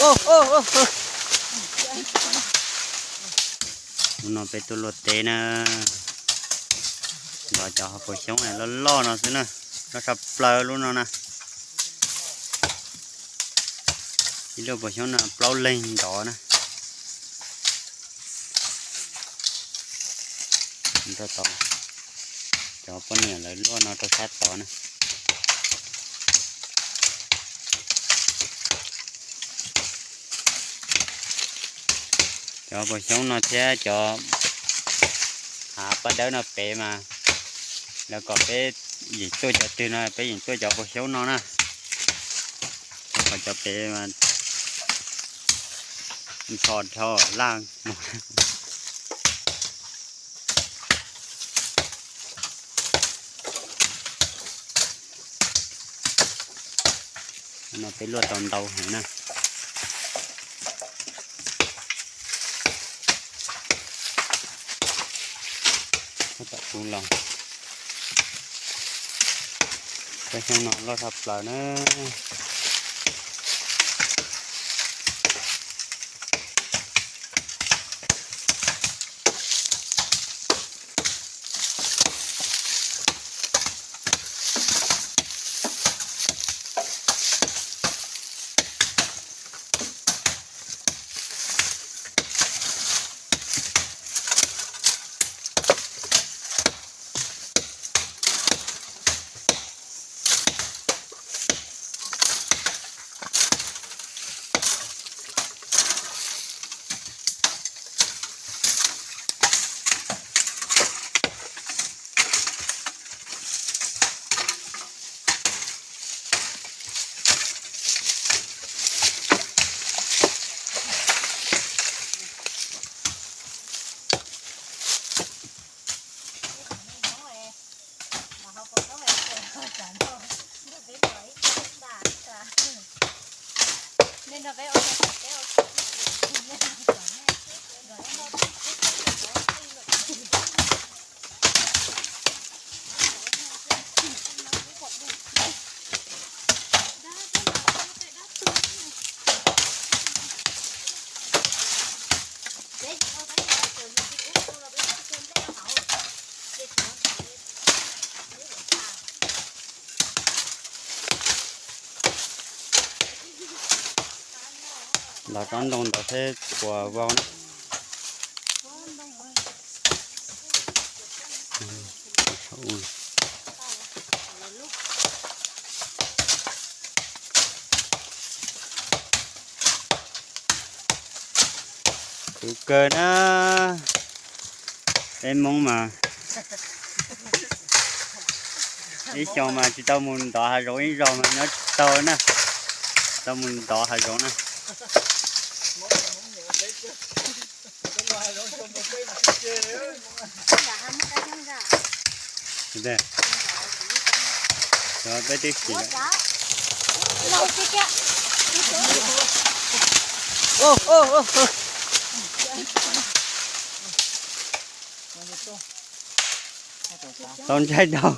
Hnub no peb tuaj luaj teb na, ntov cov hauv paus xyoob loj loj no xwb na, loj tshaj plaws lub no na. Ib lub paus xyoob no plaub leeg ntov na. Rau tod, cov poj niam lawv luaj no rau sab tod na. Cov paus xyoob no thiab cov hav paj dawb no pem mas lawv kom peb yeem tuaj cov twg no peb yeem tuaj cov paus xyoob no na. Qhov cov pem mas ntxhov dhau laj mus. No peb luaj tau ntau heev na. Tab tom pub los, peb xyoob no loj tshaj plaws na. Los tsob ntoo ntawd thiab puas vau na. Kuv kawg na, peb Hmoob mas ib xyoo mas tsis tau mus ntov hav zoov ib zaug mas nyob tsis tau na, tau mus ntov hav zoov na. Peb twb sim lawm. Tau ntsaib tau.